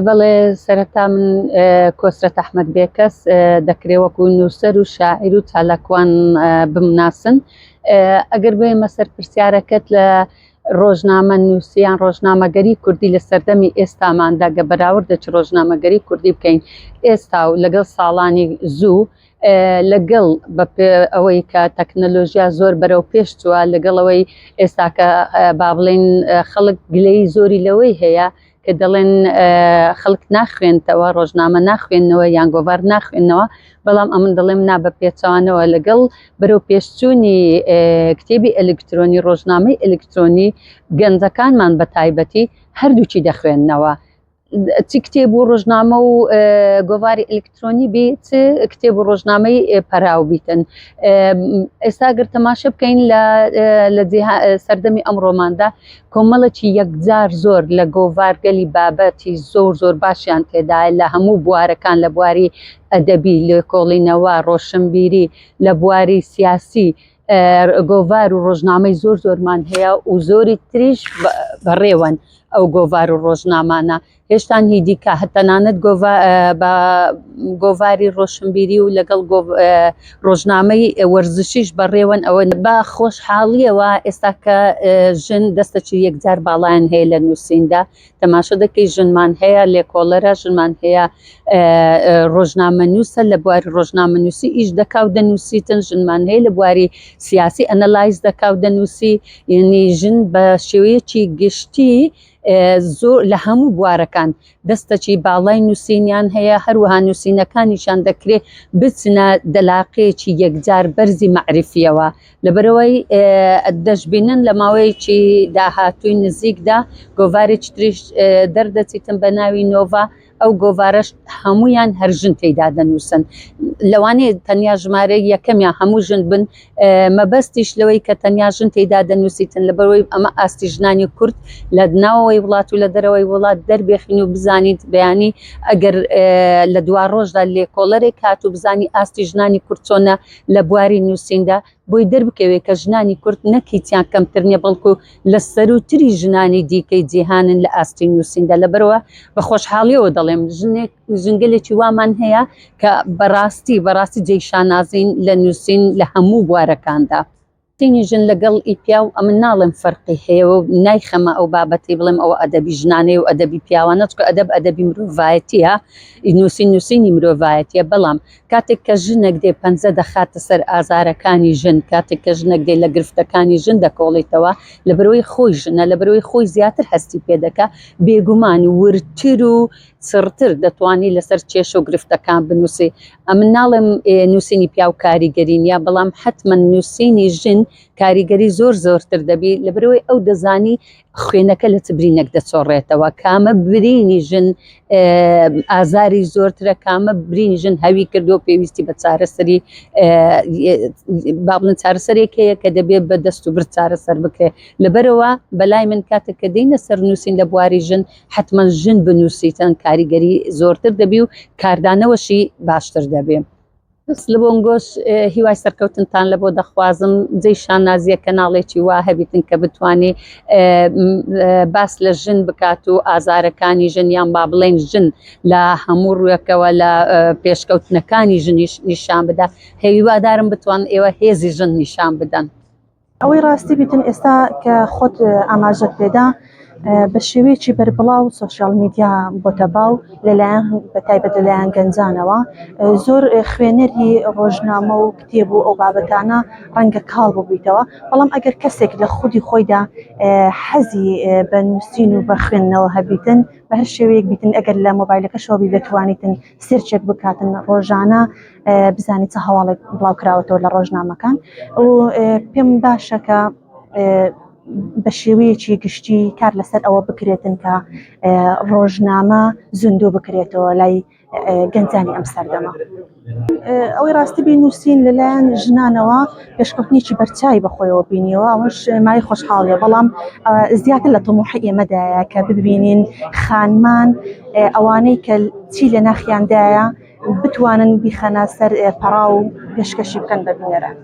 بەڵێ سەرەتا من کۆسرەت ئەحمەد بێکەس دەکرێ وەکو نووسەر و شاعیر و چالاکوان بمناسن. ئەگەر بێمە سەر پرسیارەکەت لە ڕۆژنامە نووسی یان ڕۆژنامەگەری کوردی لە سەردەمی ئێستاماندا گە بەراورد دەچ ڕۆژنامەگەری کوردی بکەین ئێستا و لەگەڵ ساڵانی زوو لەگەڵ ئەوەی کە تەکنەلۆژیا زۆر بەرەو پێش چووە لەگەڵ ئەوەی ئێستاکە با بڵێین خەڵک گلەیی زۆری لەوەی هەیە کە دەڵێن خەڵک ناخوێنتەوە ڕۆژنامە ناخوێنەوە یان گۆڤار ناخوێنەوە بەڵام ئەمن دەڵێم نا بە پێچەوانەوە لەگەڵ بەرەو پێشچوونی کتێبی ئەلکترۆنی ڕۆژنامەی ئەلکترۆنی گەنجەکانمان بە تایبەتی هەردووکی دەخوێننەوە چ کتێب و ڕۆژنامە و گۆڤاری ئەلکترۆنی بی چ کتێب و ڕۆژنامەی پەراو بیتن ئێستا گەر تەماشە بکەین لە لە سەردەمی ئەمڕۆماندا کۆمەڵێکی یەکجار زۆر لە گۆڤارگەلی بابەتی زۆر زۆر باشیان تێدایە لە هەموو بوارەکان لە بواری ئەدەبی لێکۆڵینەوە ڕۆشنبیری لە بواری سیاسی گۆڤار و ڕۆژنامەی زۆر زۆرمان هەیە و زۆری تریش بەڕێوەن ئەو گۆڤار و ڕۆژنامانە هێشتان هی دیکە تەنانەت بە گۆڤاری ڕۆشنبیری و لەگەڵ ڕۆژنامەی وەرزشیش بەڕێوەن ئەوە بە خۆشحاڵیەوە ئێستا کە ژن دەستەکی یەکجار باڵایان هەیە لە نووسیندا تەماشە دەکەی ژنمان هەیە لێکۆڵەرە ژنمان هەیە ڕۆژنامەنووسە لە بواری ڕۆژنامەنووسی ئیش دەکا و دەنووسیتن ژنمان هەیە لە بواری سیاسی ئەنەلایز دەکا و دەنووسی یعنی ژن بە شێوەیەکی گشتی زۆر لە هەموو بوارەکان دەستەکی باڵای نووسینیان هەیە هەروەها نووسینەکانیشان دەکرێت بچنە دەلاقەیەکی یەکجار بەرزی مەعریفیەوە لەبەرئەوەی دەشبینن لە ماوەیەکی داهاتووی نزیکدا گۆڤارێکی تریش دەردەچیتن بە ناوی نۆڤا ئەو گۆڤارەش هەمویان هەر ژن تێیدا دەنووسن لەوانەیە تەنیا ژمارە یەکەمیان هەموو ژن بن مەبەستیش لەوەی کە تەنیا ژن تێیدا دەنووسیتن لەبەرەوەی ئەمە ئاستی ژنانی کورد لە ناوەوەی وڵات و لە دەرەوەی وڵات دەربێخین و بزانیت بەیانی ئەگەر لە دوا ڕۆژدا لێکۆڵەرێک هات و بزانی ئاستی ژنانی کورد چۆنە لە بواری نووسیندا بۆی دەربکەوێت کە ژنانی کورد نەک هیچیان کەمتر نییە بەڵکو لە سەرووتری ژنانی دیکەی جیهانن لە ئاستی نووسیندا لەبەرەوە بە خۆشحاڵیەوە دەڵێم ژنێک ژنگەلێکی وامان هەیە کە بەڕاستی بەڕاستی جێی شانازین لە نووسین لە هەموو بوارەکاندا. نووسینی ژن لەگەڵ ئی پیاو ئەمن ناڵێم فەرقی هەیە و نایخەمە ئەو بابەتەی بڵێم ئەوە ئەدەبی ژنانەیە و ئەدەبی پیاوانە چونکە ئەدەب ئەدەبی مرۆڤایەتیە نووسین نووسینی مرۆڤایەتیە بەڵام کاتێک کە ژنێک دێ پەنجە دەخاتە سەر ئازارەکانی ژن، کاتێک کە ژنێک دێ لە گرفتەکانی ژن دەکۆڵیتەوە، لەبەرئەوەی خۆی ژنە، لەبەرئەوەی خۆی زیاتر هەستی پێ دەکا، بێگومان وردتر و چڕتر دەتوانی لەسەر کێشە و گرفتەکان بنووسی. ئەمن ناڵێم نووسینی پیاو کاریگەری نییە، بەڵام حەتمەن نووسینی ژن کاریگەری زۆر زۆرتر دەبی، لەبەرئەوەی ئەو دەزانی خوێنەکە لە چ برینێک دەچۆڕێتەوە کامە برینی ژن ئازاری زۆرترە کامە برینی ژن هەوی کردو پێویستی بە چارەسەری با بڵێن چارەسەرێک هەیە کە دەبێت بە دەست و برد چارەسەر بکرێت لەبەرەوە بەلای من کاتێک کە دێینە سەر نووسین لە بواری ژن حتمما ژن بنووسیتن کاریگەری زۆرتر دەبی و کاردانەوەشی باشتر دەبێ. لبۆنگۆش هیوای سەرکەوتنتان لە بۆ دەخوازم جێی شانازیە کەناڵێکی وا هەبیتن کە بتانی باس لە ژن بکات و ئازارەکانی ژن یان با بڵێن ژن لە هەموو ڕوویەکەوە لە پێشکەوتنەکانی ژنیش نیشان بدا هیوادارم بتوان ئێوە هێزی ژن نیشان بدەن. ئەوەی ڕاستی بیتن ئێستا کە خۆت ئاماژەت پێدا بە شێوەیەکی بەربڵاو سۆشیال میدیا بۆتە باو لەلایەن بە تایبەت لەلایەن گەنجانەوە زۆر خوێنەری ڕۆژنامە و کتێب و ئەو بابەتانە ڕەنگە کاڵ ببیتەوە بەڵام ئەگەر کەسێک لە خودی خۆیدا حەزی بە نووسین و بە خوێندنەوە هەبیتن بە هەر شێوەیەک بیتن ئەگەر لە مۆبایلەکەشەوە بی دەتوانیتن search ێک بکاتن ڕۆژانە بزانیت چ هەواڵێک بڵاو کراوەتەوە لە ڕۆژنامەکان و پێم باشە کە بە شێوەیەکی گشتی کار لەسەر ئەوە بکرێتن کە ڕۆژنامە زیندوو بکرێتەوە لای گەنجانی ئەم سەردەمە. ئەوەی ڕاستی بی نووسین لەلایەن ژنانەوە پێشکەوتنێکی بەرچاوی بەخۆیەوە بینیەوە ئەوەش مای خۆشحاڵیە بەڵام زیاتر لە تموحی ئێمەدایە کە ببینین خانمان ئەوانەی کە چی لە ناخیاندایە بتوانن بیخەنە سەر پەڕاو و پێشکەشی بکەن بە بینەران.